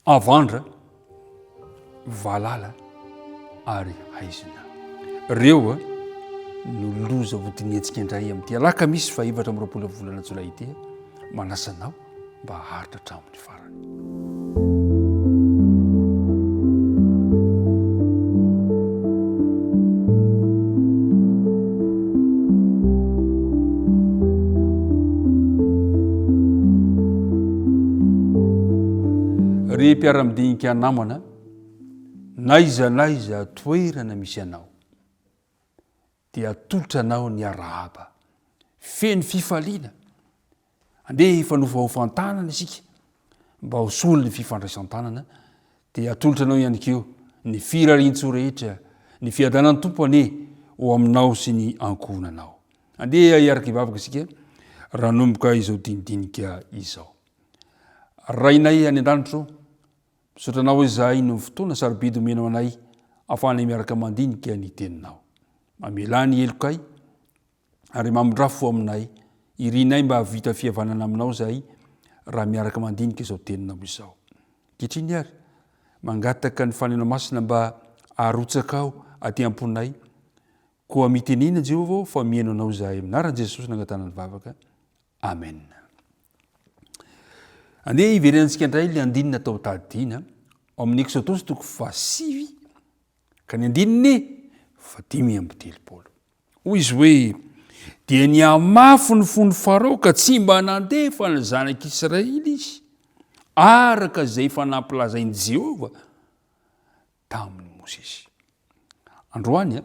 Avandra, valala ary haizina. Ireo no loza hodinihantsika indray amin'ity alakamisy faha-24 volana jolay ity. Manasa anao mba haharitra hatramin'ny farany. Ry mpiara-midinika namana, n'aiza n'aiza toerana misy anao, dia atolotra anao ny arahaba feno fifaliana. Andeha hifanofahofantanana isika mba ho solon'ny fifandraisan-tanana, dia atolotra anao ihany koa ny firarian-tsoa rehetra, ny fiadanan'ny Tompo anie ho aminao sy ny ankohonanao. Andeha hiaraka hivavaka isika raha hanomboka izao dinidinika izao. Rainay any an-danitra ô, misaotra Anao izahay noho ny fotoana sarobidy omenao anay ahafahanay miaraka mandinika ny Teninao. Mamelà ny helokay ary mamindrà fo aminay. Irinay mba hahavita fihavanana aminao izahay raha miaraka mandinika izao Teninao izao. Ankehitriny ary, mangataka ny Fanahinao Masina mba arotsakao aty am-ponay. Koa mitenena Jehovah ô fa mihaino Anao izahay. Amin'ny anaran'i Jesosy nangatahana ny vavaka. Amen. Andeha hiverenantsika indray ilay andininy natao tadidiana ao amin'ny Eksodosy toko fahasivy ka ny andininy fahadimy amby telopolo. Hoy izy hoe, dia nihamafy ny fon'i Farao ka tsy mba nandefa ny zanak'Israely izy, araka izay efa nampilazain'i Jehovah tamin'i Mosesy. Androany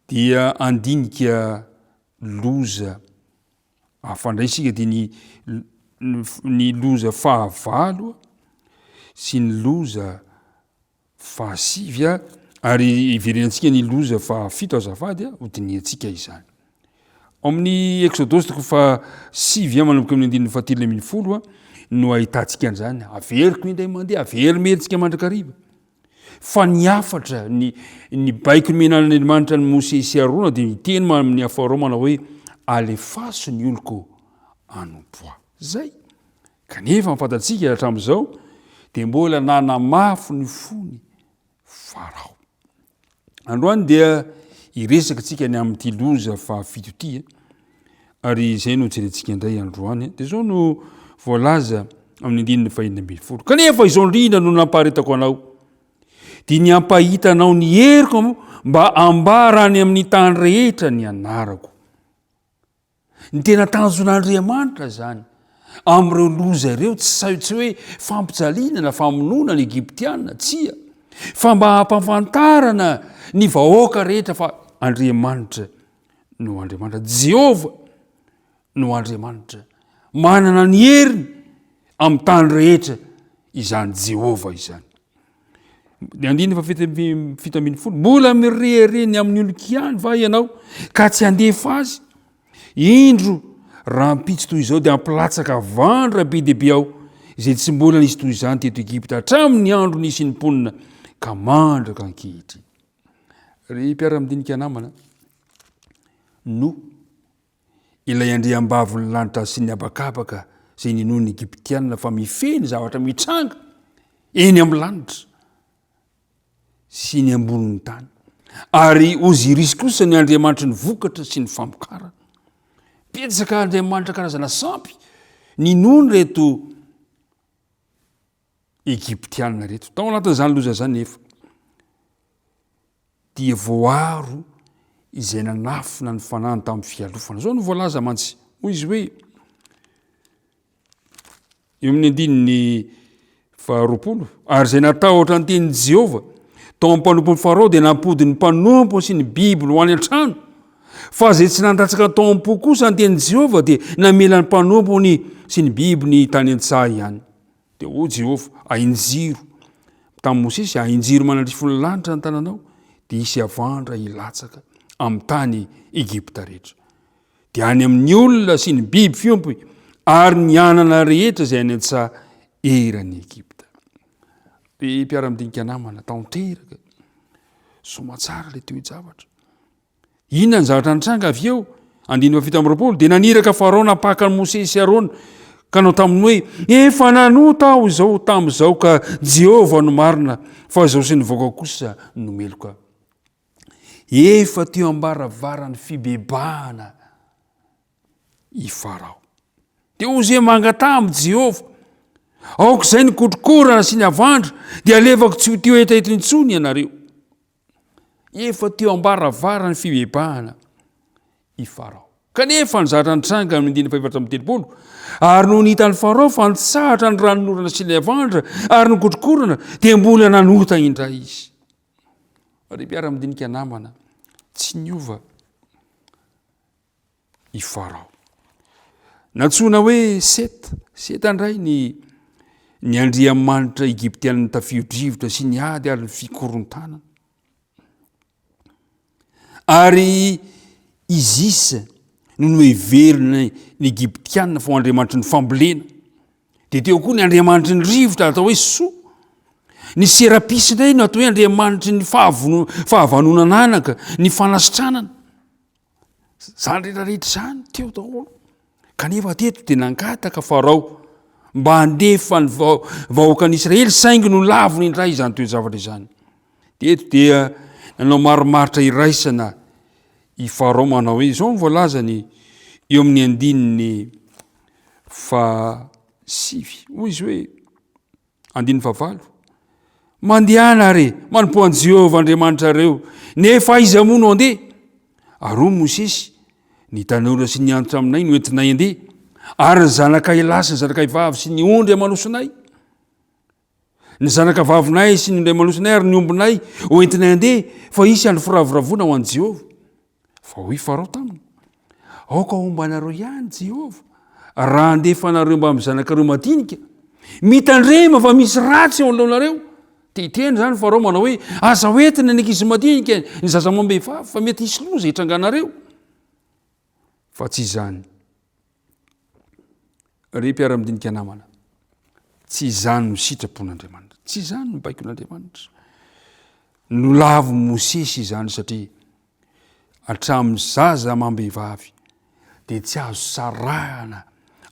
dia handinika loza hafa indray isika dia ny ny loza fahavalo sy ny loza fahasivy ary hiverenantsika ny loza fahafito azafady hodinihantsika izany. Ao amin'ny Eksodosy toko fahasivy manomboka amin'ny andininy fahatelo ambin'ny folo no ahitantsika an'izany. Averiko indray mandeha, averimerintsika mandrakariva. Fa ny hafatra, ny, ny baiko nomen'Andriamanitra an'i Mosesy sy Arona dia niteny amin'ny Farao manao hoe, alefaso ny oloko hanompo ahy. Zay. Kanefa ny fantatsika hatramin'izao dia mbola nanamafy ny fony Farao. Androany dia hiresaka tsika ny amin'ity loza fahafito ity eh. ary izay no jerentsika indray androany. Dia izao no voalaza amin'ny andininy fahenina ambin'ny folo. Kanefa izao indrindra no nampaharetako anao, dia ny hampahita anao ny heriko mba ambara any amin'ny tany rehetra ny anarako. Ny tena tanjon'Andriamanitra izany amin'ireo loza ireo tsy sahy tsy hoe fampijaliana na famonoana ny Egyptiana, tsia, fa mba hampafantarana ny vahoaka rehetra fa Andriamanitra no Andriamanitra, Jehovah no Andriamanitra, manana ny heriny amin'ny tany rehetra izany Jehovah izany. Ny andininy faha 17, mbola mirehareha ny amin'ny olon-kiany va ianao ka tsy handefa azy? Indro, rahampitso toy izao dia hampilatsaka vandra be dia be aho, izay tsy mbola nisy toy izany teto Egypta hatramin'ny andro nisian'ny mponina ka mandraka ankehitriny. Ry mpiara-midinika namana, no Ilay andriambavin'ny lanitra sy ny habakabaka izay ninoan'ny Egyptiana fa mifehy ny zavatra mitranga eny amin'ny lanitra sy ny ambonin'ny tany. Ary Osiris kosa ny andriamanitry ny vokatra sy ny famokarana. Betsaka andriamanitra karazana sampy ninoany ireto Egyptiana ireto. Tao anatin'izany loza izany nefa dia voaaro izay nanafina ny fanahiny tamin'ny fialofana. Izao no voalaza mantsy, hoy izy hoe, eo amin'ny andininy faharoapolo, ary izay natahotra ny tenin'i Jehovah tao amin'ny mpanompon'i Farao dia nampody ny mpanompony sy ny bibiny ho any an-trano. Fa izay tsy nandatsaka tao am-po kosa ny tenin'i Jehovah dia namela ny mpanompony sy ny bibiny tany an-tsaha ihany. Dia hoy Jehovah, Ahinjiro tamin'i Mosesy, ahinjiro manandrify ny lanitra ny tananao, dia hisy havandra hilatsaka amin'ny tany Egypta rehetra. Dia any amin'ny olona sy ny biby fiompy ary ny anana rehetra izay any an-tsaha eran'i Egypta. Ry mpiara-midinika namana, tanteraka, soamantsara ilay toe-javatra. Inona ny zavatra nitranga avy eo? Andininy faha 27, dia naniraka Farao nampaka an'i Mosesy sy Arona. Ka nanao taminy hoe, Efa nanota aho izao tamin'izao, ka Jehovah no marina, fa izaho sy ny vahoaka kosa no meloka. Efa teo am-baravaran'ny fibebahana i Farao. Dia hoy izy hoe, Mangataha amin'i Jehovah. Aoka izay ny kotrokorana sy ny havandra, dia alevako tsy ho teo hetaheta intsony ianareo. Efa teo am-baravaran'ny fibebahana i Farao. Kanefa ny zavatra nitranga amin'ny andininy fahefatra amby 30, ary nony hitan'i Farao fa nitsahatra ny ranonorana sy ny havandra ary ny kotrokorana, dia mbola nanota indray izy. Ry mpiara-midinika namana, tsy niova i Farao. Nantsoina hoe Seta, Seta indray ny ny andriamanitra egyptian'ny tafio-drivotra sy ny ady ary ny fikorontanana. Ary Isis no noheverina ny Egyptiana fa ho andriamanitry ny fambolena. Dia teo koa ny andriamanitry ny rivotra atao hoe Soa. Ny Serapis indray no atao hoe andriamanitry ny fahavanonan'anaka, ny fanasitranana. Izany rehetra rehetra izany teo daholo. Kanefa teto dia nangataka Farao mba handefa ny vahoakan'Israely saingy nolaviny indray izany toe-javatra izany. Teto dia nanao marimaritra iraisana i Farao manao hoe izao ny voalazany eo amin'ny andininy fahasivy. Hoy izy hoe Andininy fahavalo, Mandehana àry, manompoa an'i Jehovah Andriamanitrareo, nefa aiza moa no handeha? Ary hoy Mosesy, Ny tanora sy ny antitra aminay no entinay handeha, ary ny zanakay lahy sy ny zanakay vavy sy ny ondry aman'osinay, ny zanaka vavinay sy ny ondry aman'osinay ary ny ombinay ho entinay handeha, fa hisy andro firavoravoana ho an'i Jehovah. Fa hoy Farao taminy, Aoka homba anareo ihany Jehovah, raha handefa anareo mbamin'ny zanakareo madinika. Mitandrema fa misy ratsy eo anoloanareo. Te hiteny izany Farao manao hoe, Aza hoentina ny ankizy madinika, ny zaza amam-behivavy, fa mety hisy loza hitranganareo. Fa tsy izany. Ry mpiara-midinika namana, tsy izany no sitrapon'Andriamanitra. Tsy izany no baikon'Andriamanitra. Nolavin'i Mosesy izany satria hatramin'ny zaza amam-behivavy dia tsy azo sarahana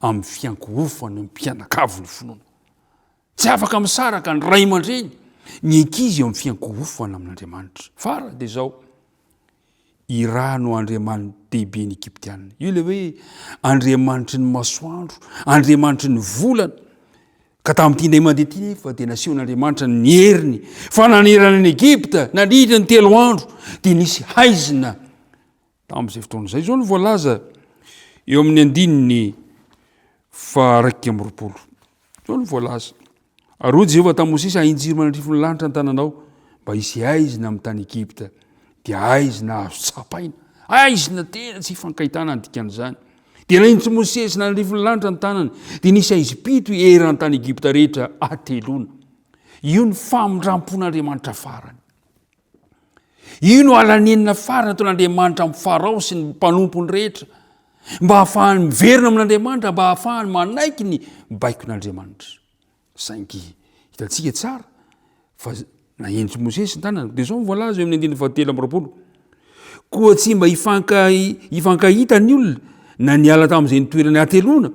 amin'ny fiankohofana ny mpianakavy ny finoana. Tsy afaka misaraka ny ray aman-dreny, ny ankizy eo amin'ny fiankohofana amin'Andriamanitra. Farany dia izao, I Ra no andriamani-dehiben'ny Egyptiana. Io ilay hoe andriamanitry ny masoandro, andriamanitry ny volana. Ka tamin'ity indray mandeha ity nefa dia nasehon'Andriamanitra ny heriny fa nanerana an'i Egypta nandritra ny telo andro dia nisy haizina. Tamin'izay fotoana izay izao no voalaza eo amin'ny andininy faha-21. Izao no voalaza. Ary hoy Jehovah tamin'i Mosesy, Ahinjiro manandrify ny lanitra ny tananao, mba hisy haizina amin'ny tany Egypta. Dia haizina azo tsapaina. Haizina tena tsy ifankahitana ny dikan'izany. Dia nahinjitr'i Mosesy nanandrify ny lanitra ny tanany, dia nisy haizim-pito eran'ny tany Egypta rehetra hateloana. Io ny famindram-pon'Andriamanitra farany. Io no alanenina farany ataon'Andriamanitra amin'i Farao sy ny mpanompony rehetra, mba hahafahany miverina amin'Andriamanitra, mba hahafahany manaiky ny baikon'Andriamanitra. Saingy hitantsika tsara fa nahenjy Mosesy ny tanany. Dia izao no voalaza eo amin'ny andininy fahatelo amby 20. Koa tsy mba hifanka hifankahita ny olona na niala tamin'izay nitoerany hateloana,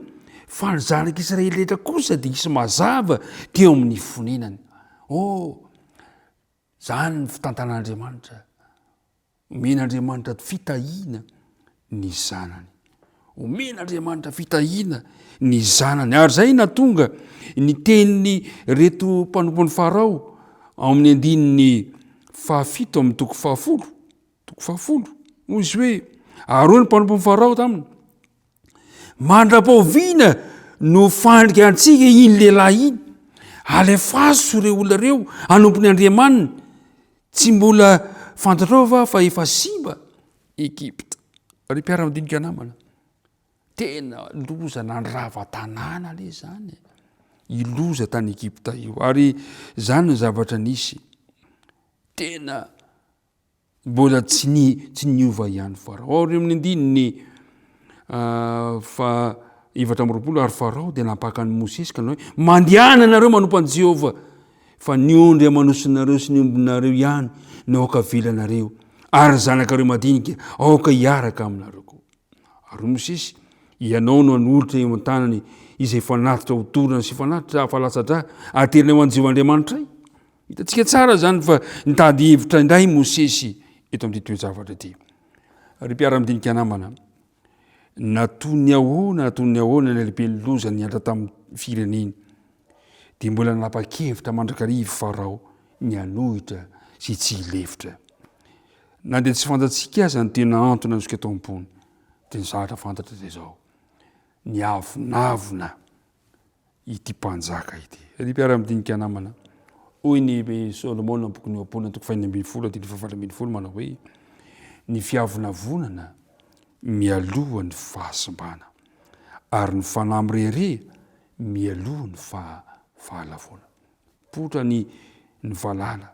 fa ny zanak'Israely rehetra kosa dia hisy mazava teo amin'ny fonenany. Oh, Izany ny fitantanan'Andriamanitra. Omen'Andriamanitra fitahiana ny zanany. Omen'Andriamanitra fitahiana ny zanany. Ary izay natonga ny tenin'ny reto mpanompon'i Farao ao amin'ny andininy fahafito amin'ny toko fahafolo. Toko fahafolo. Hoy izy hoe, ary hoy ny mpanompon'i Farao taminy, Mandra-pahoviana no fandrika antsika iny lehilahy iny? Alefaso ireo olona ireo hanompo ny andriamaniny. Tsy mbola fantatrao va fa efa simba Egypta? Ry mpiara-midinika namana, tena loza nandrava tanàna le zany. I loza tany Egypta io. Ary zany ny zavatra nisy. Tena Mbola tsy ny tsy niova ihany Farao. Ary amin'ny andininy faha 24 ary Farao dia nampaka an'i Mosesy ka nanao hoe, Mandehana ianareo manompo an'i Jehovah, fa ny ondry aman'osinareo sy ny ombinareo ihany no aoka avelanareo, ary ny zanakareo madinika aoka hiaraka aminareo koa. Ary hoy Mosesy, Ianao no hanolotra eo an-tanany. Izay fanatitra hodorana sy fanatitra hafa latsa-drà aterinay ho an'i Jehovah Andriamanitray? Hitantsika tsara izany fa nitady hevitra indray Mosesy eto amin'ity toe-javatra ity. Ry mpiara-midinika namana, na toy ny ahoana na toy ny ahoana ny halehiben'ny loza nihatra tamin'ny fireneny, dia mbola nanapa-kevitra mandrakariva Farao ny hanohitra sy tsy hilefitra. Na dia tsy fantatsika aza ny tena antony nanosika tao am-pony, dia ny zavatra fantatra dia izao, niavonavona ity mpanjaka ity. Ry mpiara-midinika namana, hoy ny Solomona bokin'ny Ohabolana toko fahenina ambin'ny folo andininy fahavalo ambin'ny folo manao hoe ny fiavonavonana mialoha ny fahasimbana ary ny fanahy mirehareha mialoha ny fahalavoana. Mipoitra ny ny valala,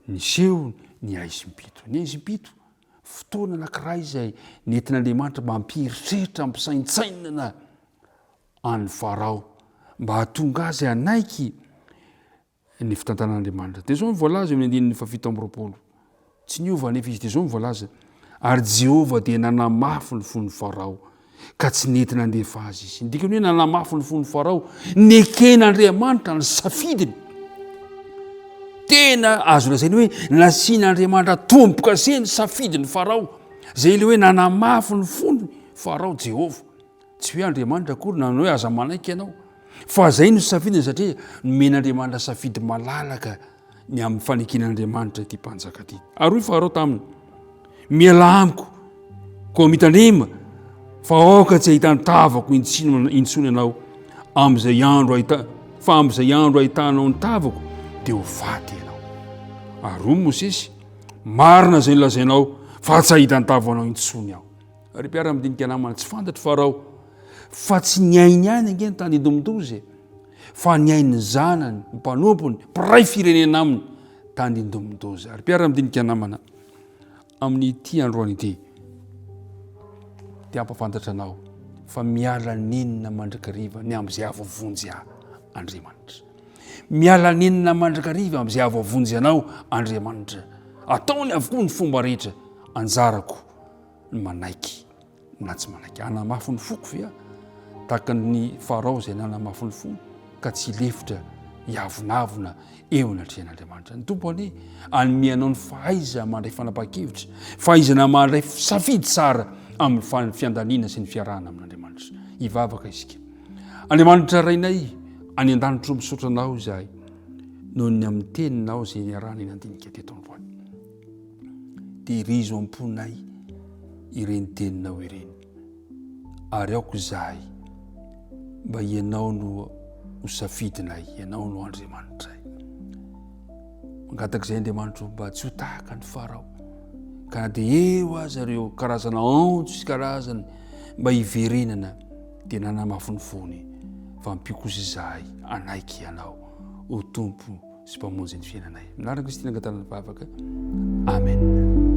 niseho ny haizim-pito. Ny haizim-pito, fotoana anankiray izay nentin'Andriamanitra mba hampieritreritra, hampisaintsainana an'i Farao mba hahatonga azy hanaiky ny fitantanan'Andriamanitra. Dia izao no voalaza eo amin'ny andininy fahafito amby roapolo. Tsy niova anefa izy, dia izao no voalaza, Ary Jehovah dia nanamafy ny fon'i Farao, ka tsy nety nandefa azy izy. Ny dikany hoe nanamafy ny fon'i Farao, neken'Andriamanitra ny safidiny. Tena azo lazaina hoe nasian'Andriamanitra tombo-kase ny safidin'i Farao. Izay ilay hoe nanamafy ny fony Farao Jehovah. Tsy hoe Andriamanitra akory nanao hoe aza manaiky ianao. Fa izay no safidiny satria nomen'Andriamanitra safidy malalaka ny amin'ny faneken'Andriamanitra ity mpanjaka ity. Ary hoy Farao taminy, Mialà amiko, koa mitandrema, fa aoka tsy hahita ny tavako intsony intsony ianao, amin'izay andro ahita, fa amin'izay andro ahitanao ny tavako, dia ho faty ianao. Ary hoy Mosesy, Marina izay nolazainao, fa tsy hahita ny tavanao intsony aho. Ry mpiara-midinika namana, tsy fantatro Farao fa tsy ny ainy ihany ange ny tandindomin-doza e, fa ny ain'ny zanany, ny mpanompony, mpiray firenena aminy, tandindomin-doza. Ry mpiara-midinika namana, amin'ity androany ity, dia hampafantatra anao fa miala nenina mandrakariva ny amin'izay hahavoavonjy ahy Andriamanitra. Miala nenina mandrakariva amin'izay hahavoavonjy anao Andriamanitra. Ataony avokoa ny fomba rehetra, anjarako ny manaiky na tsy manaiky. Hanamafy ny foko ve aho tahaka ny Farao izay nanamafy ny fony ka tsy hilefitra hiavonavona eo anatrehan'Andriamanitra? Ny Tompo anie hanome anao ny fahaiza mandray fanapahan-kevitra, fahaizana mandray safidy tsara amin'ny fiandaniana sy ny fiarahana amin'Andriamanitra. Hivavaka isika. Andriamanitra Rainay any an-danitra, misaotra Anao izahay noho ny amin'ny teninao izay niarahana nandinika teto androany. Tehirizo am-ponay ireny teninao ireny, ary aoka izahay mba Ianao no ho safidinay, Ianao no Andriamanitray. Mangataka izay Andriamanitro mba tsy ho tahaka ny Farao, ka na dia eo aza ireo karazana antso sy karazany mba hiverenana dia nanamafy ny fony fa ampio kosa izahay hanaiky Ianao ho Tompo sy Mpamonjy ny fiainanay. Amin'ny anaran'i Kristy nangatahana ny vavaka. Amen.